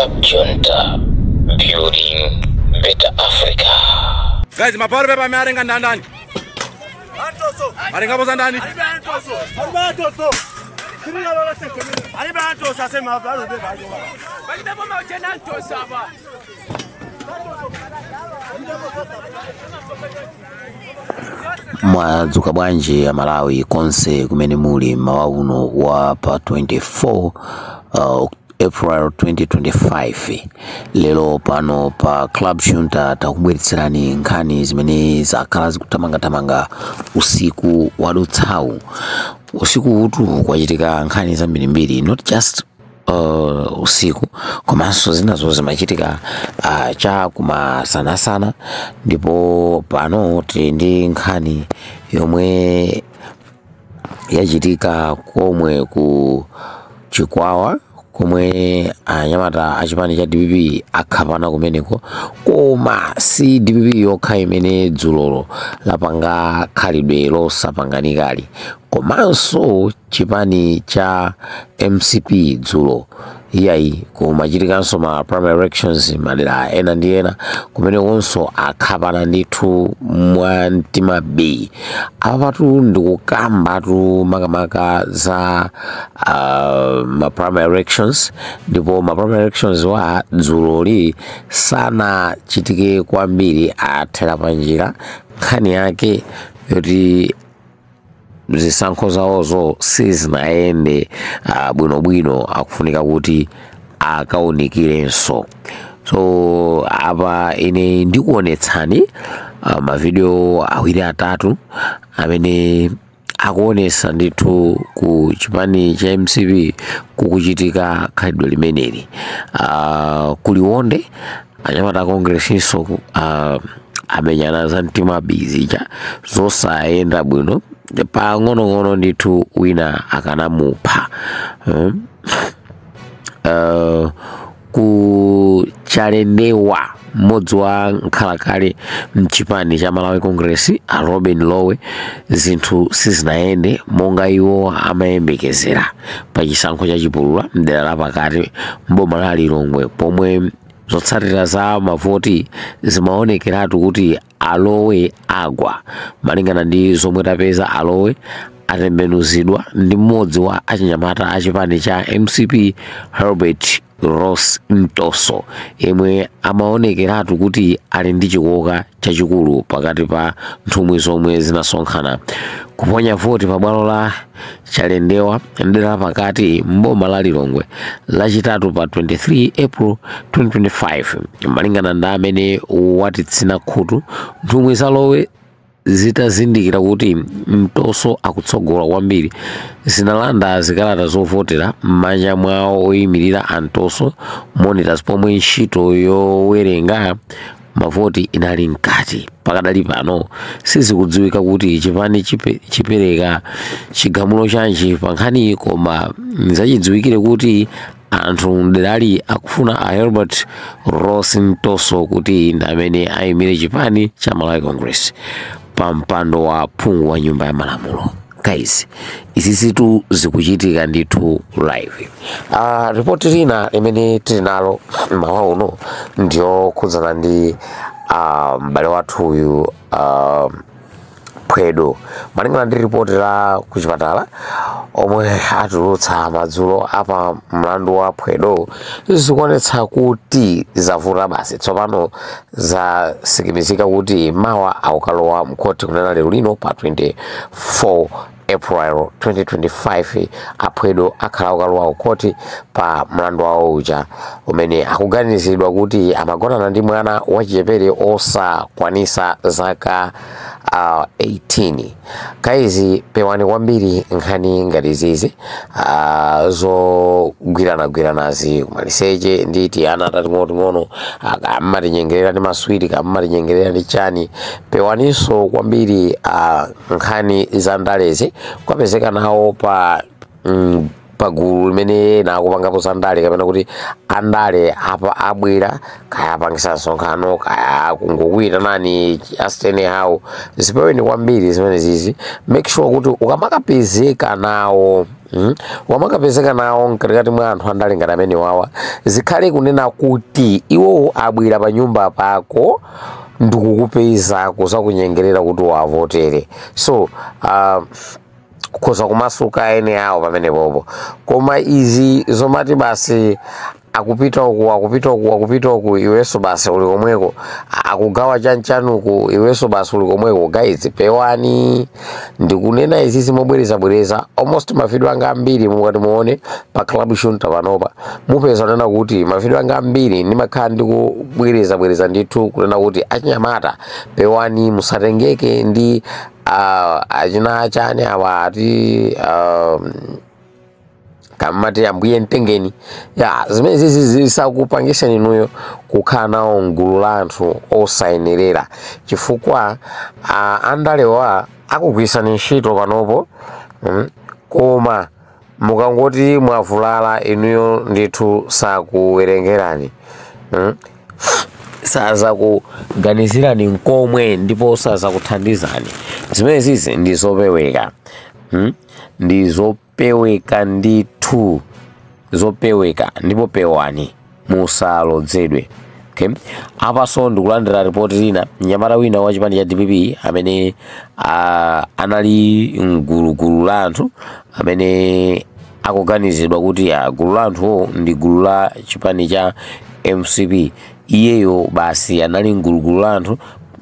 Club Junta, building better Africa. Guys, maparo pepa amearenga ndandani. Arenga boza ndani. Mwadzuka bwanji ya Malawi konse kumene muli mmawa uno wa pa 24 April 2025. Lero pano pa Club Junta takubweretserani nkhani zimene zakhala zikuthamangathamanga usiku wadutsawu. Usiku utu kwachitika nkhani zambirimbiri, not just usiku komanso zinazo zimachitika cha kumasanasana. Ndipo pano tili ndi nkhani yomwe yachitika komwe ku Chikwawa, komwe anyamata achipani cha DPP akhapana kumeneko. Koma si DPP yokha imene dzulolo lapanga khalidwe losapanganikali, komanso chipani cha MCP dzulo iyayi kumachitikanso ma primary elections madera ena ndi ena, kumenekonso akhapana ndithu mwa mtima B. Apapatu ndikukambatu makamaka za ma primary elections, ndipo ma primary elections wa dzuloli sanachitike kwambiri, athera panjira. Nkhani yake yoti zisankho zawozo sizinayende bwinobwino, akufunika kuti akaunikirenso. So apa ine ndikuonetsani mavideo awiri atatu amene akuonesa ndithu ku chipani cha MCP kukuchitika khalidwe limeneli. Kuliwonde anyamata kongresinso amenyana za mtima bizija zosayenda bwino pang'onong'ono ndithu wina akanamupha. Ku Chalendewa, mmodzi wa nkhalakale mchipani cha Malawi Congress a Robin Lowe, zinthu sizinayende monga iwo amayembekezera pa chisankho cha chipulula mdera la pakati mboma la Lilongwe, pomwe zotsatira za mavoti zimaonekeratu kuti Alowe agwa. Malingana ndi zomwe tapeza, Alowe atembenuzidwa ndi mmodzi wa achinyamata achipani cha MCP Herbert Ross Mtoso, yemwe amaonekeratu kuti ali ndi chikoka chachikulu pakati pa nthumwi zomwe zinasonkhana kuponya voti pabwalo la Chalendewa mdera pakati mboma la Lilongwe lachitatu pa 23 April 2025. Malingana ndi amene watitsina khutu, nthumwi za Lowe zitazindikira kuti Mtoso akutsogola kwambiri, zinalanda zikalata zovotera m'manja mwawo oyimirira a Mtoso monitors, pomwe ntchito yowerenga mavoti inali mkati. Pakadali pano sizikudziwika kuti chipani chipereka chigamulo chanji pa nkhaniyi, koma zachidziwikire kuti anthu mderali akufuna a Herbert Ross Mtoso kuti ndi amene ayimire chipani cha Malawi Congress pa mpando wa phungu wa nyumba ya malamulo. Guys, izi zitu zikuchitika ndithu live. Ripoti lina limene tili nalo mmawa uno ndiyokhudzana ndi m'bale wathu uyu Phwedo. Malingana ndi ripoti la kuchipatala omwe atulutsa madzulo apa mlandu wa Phwedo, zikuonetsa kuti zavuta basi. Tsopano zasikimizika kuti mawa akukalowa mkhoti, kunena lero lino pa 24 April 2025, aphwedo akhala akukalowa kukhoti pa mlandu wawo uja umene akuganizidwa kuti amagonana ndi mwana wachichepere osakwanisa zaka 18. Guys, pewani kwambiri nkhani ngati zizi zogwiranagwiranazi kumaliseche ndi tiyana tating'onoting'ono, kammatinyengerera ndi maswiti, kammatinyengerera ndi chani. Pewaninso kwambiri nkhani za ndalezi, kwapezeka nawo pa pagulu limene nakupangapo za ndale, kapena kuti andale apa abwera kaya apangisa msonkhano kaya kungokuyitanani just anyhow. Zipeweni kwambiri zimene zizi. Make sure kuti ukamakapezeka nawo Wamakapezeka nawo mkatikati mwa anthu andale ngati amene wawa, zikhale kunena kuti iwowo abwera pa nyumba pako ndikukupeza kuzakunyengerera kuti wavotere. So kukhoza kumasuka ene awo pamenepopo. Koma izi zomati basi akupita uku, akupita uku, akupita uku, iwenso basi uli komweko, akugawa chanchanuku, iwenso basi uli komweko, guys, pewani. Ndikunena izizi mobwerezabwereza. Almost mavideo anga ambiri, mukati muone pa Club Shunta panopa, mupeza kunena kuti mavideo anga ambiri ndimakhala ndikubwerezabwereza ndithu kunena kuti achinyamata, pewani, musatengeke ndi achina achani awa ati kamati ambuye mtengeni ya zimene zizi zisakupangiseni inuyo kukhala nawo mgulu la anthu osayenerera, chifukwa andalewa akugwirisani ntchito panopo, Koma mukangoti mwavulala inuyo ndithu sakuwerengerani, Sazakuganizirani nkomwe ndipo sazakuthandizani. Zimene zizi ndi zopeweka, Ndi zopeweka ndithu, zopeweka, ndipo pewani, musalodzedwe, okay? Apaso ndikulandira ripoti lina: mnyamata wina wa chipani cha DPP amene anali mgulugulu la anthu amene akuganizidwa kuti gulu la anthuwo ndi gulu la chipani cha MCP. Iyeyo basi anali mgulugulu la anthu,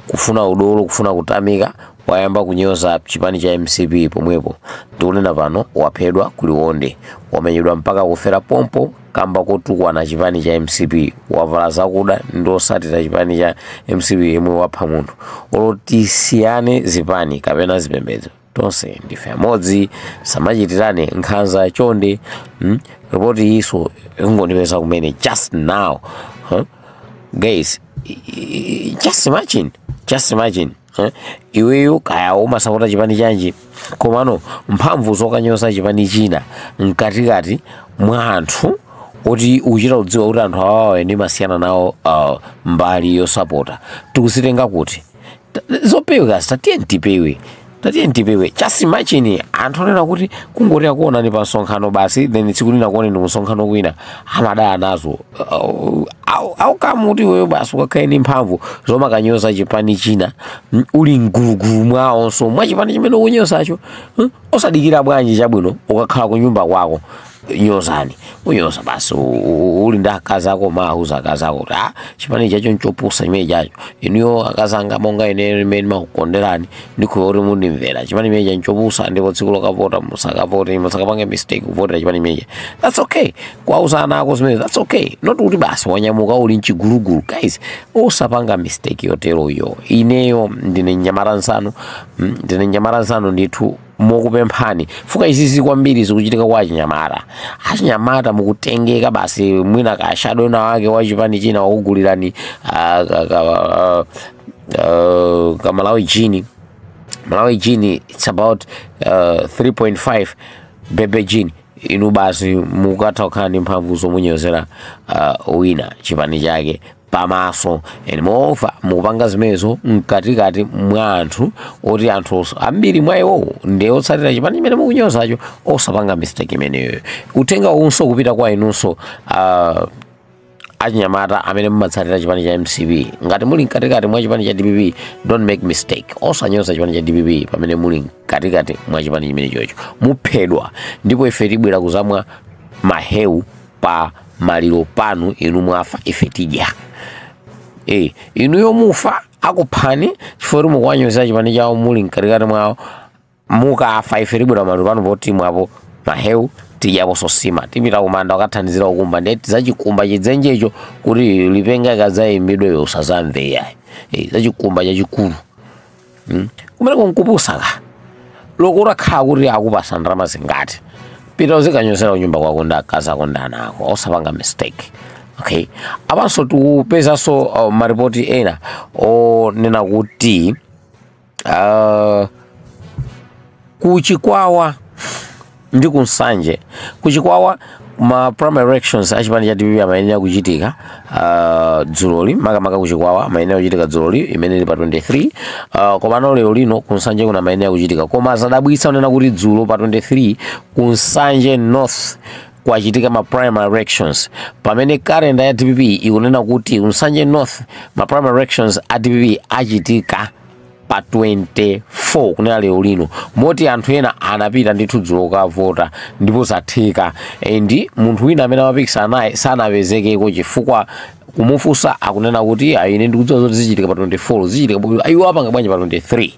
kufuna udolo, kufuna kutamika, wayamba kunyoza chipani cha MCP pomwepo. Ndikunena pano waphedwa kuliwonde, wamenyedwa mpaka kufera pompo kamba kotukwana chipani cha MCP. Wavala zakuda ndi osatira chipani cha MCP yemwe wapha munthu. Olotisiyane zipani kapena zipembedzo, tonse ndife amodzi, samachitirane nkhanza chonde. Ripoti iso ingondipeza kumene just now, huh? Guys, just imagine, just imagine, eh? Iweyo kaya umasapota chipani chanji, komano mphamvu zokanyoza chipani china mkatikati mwa anthu oti uchita kudziwa kuti anthu awawa ndimasiyana nawo mbali yosapota, tikuzitenga kuti? Zopeweka, tatiye tipewe, tatiye tipewe. Just imagine anthu onena kuti kungoti akuonani pa msonkhano basi, then tsiku lina kuoneni msonkhano kwina, amadaya nazo. Aukamu kuti iweyo basi ukakhale ndi mphamvu zomakanyoza chipani china, uli mgulugulu mwawonso mwa chipani chimene ukunyozacho, Osadikira bwanji? Chabwino, ukakhala kunyumba kwako nyozani, unyoza basi uli ndi akazi ako, mauza akazi ako kuti, "Ah, chipani chacho nchopusa chimene chacho. Inuyo akazi anga, monga ine imene makukonderani, ndikhuya kuti mundimvera, chipani chimene nchopusa, ndipo tsiku lokavota musakavote, musakapange mistake kuvotera chipani chimenechi." That's okay kuwauza ana ako zimene, that's okay. Not kuti basi wanyamuka uli mchigulugulu. Guys, osapanga mistake yoteroyo. Ineyo ndine mnyamata nsanu, ndine mnyamata nsanu ndithu, mokupemphani fuka izizi kwambiri zikuchitika kwa achinyamata. Achinyamata mukutengeka basi, mwina kashado na wake wa chipani china wakugulirani ka Malawi Jean. Malawi Jean, it's about 3.5 bebe jean. Inu basi mukatha kukhala ndi mphamvu zomunyozera wina chipani chake pamaso, and moreover mukupanga zimenezo mkatikati mwa anthu oti anthu ambiri mwa iwowo ndiye otsatira chipani chimene mukunyozacho. Osapanga mistake imeneyo. Uthenga unso kupita kwa inunso achinyamata amene mumatsatira chipani cha MCP. Ngati muli mkatikati mwa chipani cha DPP, don't make mistake, osanyoza chipani cha DPP pamene muli mkatikati mwa chipani chimene chocho. Muphedwa, ndipo ife tibwera kuzamwa mahewu pa maliro panu. Inu mwafa, ife tidya. Inuyo mufa, akuphani chifukwa kuti mukuwanyoza chipani chawo muli mkatikati mwawo. Mukafa, ife tibwera maliro panu poti mwapo mahewu, tidyaponso sima. Tipita kumanda wakathandizira kukumba, ndiye tidzachikumba chidzenjecho kuti lipenga ikadzayimbidweyo usazamve iyayi. Zachikumba chachikulu, Kumene kunkupusa ka loko utakhala kuti akupasa ndalama zingati, pita uzikanyozera kunyumba kwako ndi akazi ako ndi ana ako, osapanga mistake, okay? Apanso tikupezanso maripoti ena onena kuti kuchikwawa ndi kunsanje. Kuchikwawa ma primary elections achipani cha DPP amayenera kuchitika dzuloli, makamaka kuchikwawa amayenera kuchitika dzuloli imene ili pa 23, komano lero lino kunsanje kuna amayenera kuchitika. Koma zadabwitsa kunena kuti dzulo pa 23 kunsanje North kwachitika ma primary elections, pamene kalenda ya DPP ikunena kuti kunsanje North ma primary elections a DPP achitika pa 24, kunena lero lino, moti anthu ena anapita ndithu dzulo kukavota ndipo zatheka. Ndi munthu wina amene amapikisana naye sanapezekeko chifukwa kumufunsa akunena kuti ine ndikudziwa zoti zichitika pa 24, zichitika iwo apanga bwanji pa 23?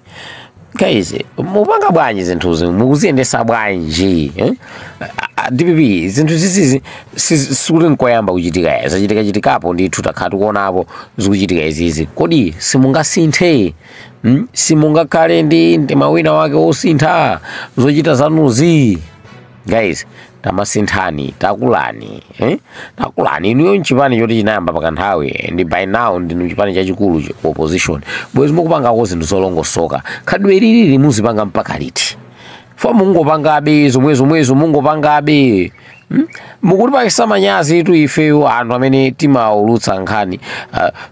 Guys, mupanga bwanji zinthuzi? Mukuziyendesa bwanji, eh? DPP zinthu zizizi sikuti nkoyamba kuchitika, zachitika chitikapo ndithu, takhala tikuonapo zikuchitika izizi. Kodi simungasinthe? Simungakhale ndi mawina wake osintha zochita zanuzi? Guys, tamasinthani, takulani, eh? Takulani inuyo nchipani choti chinayamba pakanthawi, ndi by now ndinu chipani chachikulu ku opposition, bwezi mukupangako zinthu zolongosoka. Khadwe lilili muzipanga mpaka liti? Fo mungopangabe zomwezomwezo, mungopangabe, Mukutipakisa manyazi tu ifeyo anthu amene timaulutsa nkhani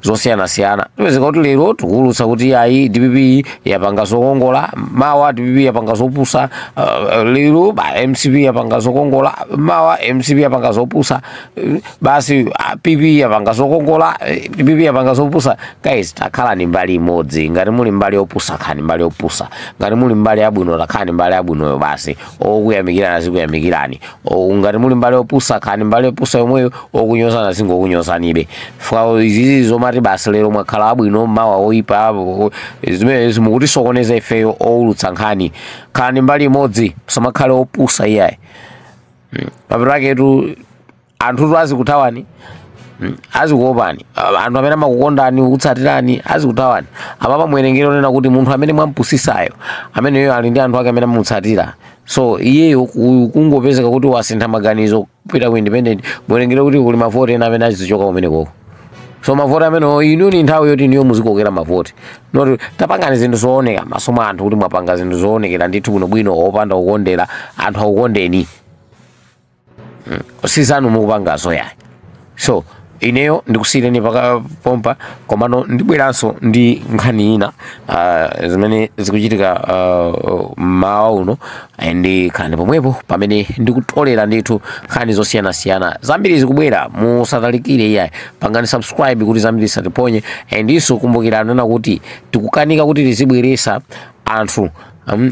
zosiyanasiyana. Tipezeka kuti lero tikuulutsa kuti ayi, DPP yapanga zokongola, mawa DPP yapanga zopusa, lero ba MCP yapanga zokongola, mawa MCP yapanga zopusa, basi PP yapanga zokongola, PP yapanga zopusa. Guys, takhalani mbali imodzi. Ngati muli mbali yopusa, khalani mbali yopusa. Ngati muli mbali yabwino, takhalani mbali yabwinoyo basi, okuyamikirani azikuyamikirani. Ngati muli mbali yopusa, khalani mbali yopusa yomweyo, okunyozana zingokunyozanibe. Fika izizi zomati basi lero mwakhala abwino, mawa oyipa, zimene mukutisokoneza ifeyo owulutsa nkhani. Khalani mbali imodzi, musamakhale opusa iyayi. Mapeto aketu anthutu azikuthawani, azikuopani. Anthu amene amakukondani, kukutsatirani, azikuthawani. Apapa muwerengere onena kuti munthu amene mwampusisayo, ameneyo ali ndi anthu ake amene amamutsatira. So iyeyo kungopezeka kuti wasintha maganizo kupita ku independent, muwerengere kuti kuli mavoti ena amene azichoka kumenekoko. So mavoti amenewo, inu ni nthawi yoti niyo muzikokera mavoti, noti tapangani zinthu zooneka maso mwa anthu kuti mwapanga zinthu zoonekera ndithu bwinobwino, opanda kukondera, anthu akukondeni. Sizanu mukupangazo yayi. So ineyo ndikusiyireni paka pompa, komano ndibweranso ndi nkhani ina zimene zikuchitika mmawa uno. Ndi khalani pomwepo pamene ndikutolera ndithu nkhani zosiyanasiyana zambiri zikubwera. Musatalikire iyayi, pangani subscribe kuti zambiri zisatiponye. Ndinso kumbukirani nena kuti tikukanika kuti tizibweresa anthu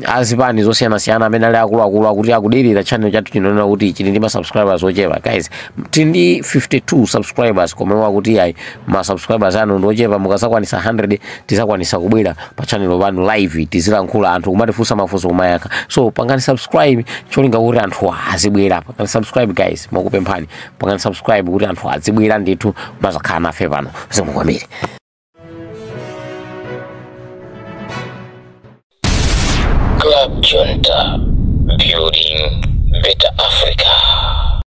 azipani zosiyanasiyana amene ali akuluakulu akuti akuderera channel chathu chinonena kuti chili ndi ma subscribers ochepa. Guys, tili ndi 52 subscribers, koma wakuti ayi, ma subscribers anu ndi ochepa. Mukasakwanisa 100 tizakwanisa kubwera pa channel panu live, tizilankhula, anthu kumatifunsa mafunso kumayankha. So pangani subscribe cholinga kuti anthu azibwera. Pangani subscribe guys, mukupemphani, pangani subscribe kuti anthu azibwera ndithu mazakhala nafe pano. Zikomo kwambiri. Club Junta, building better Africa.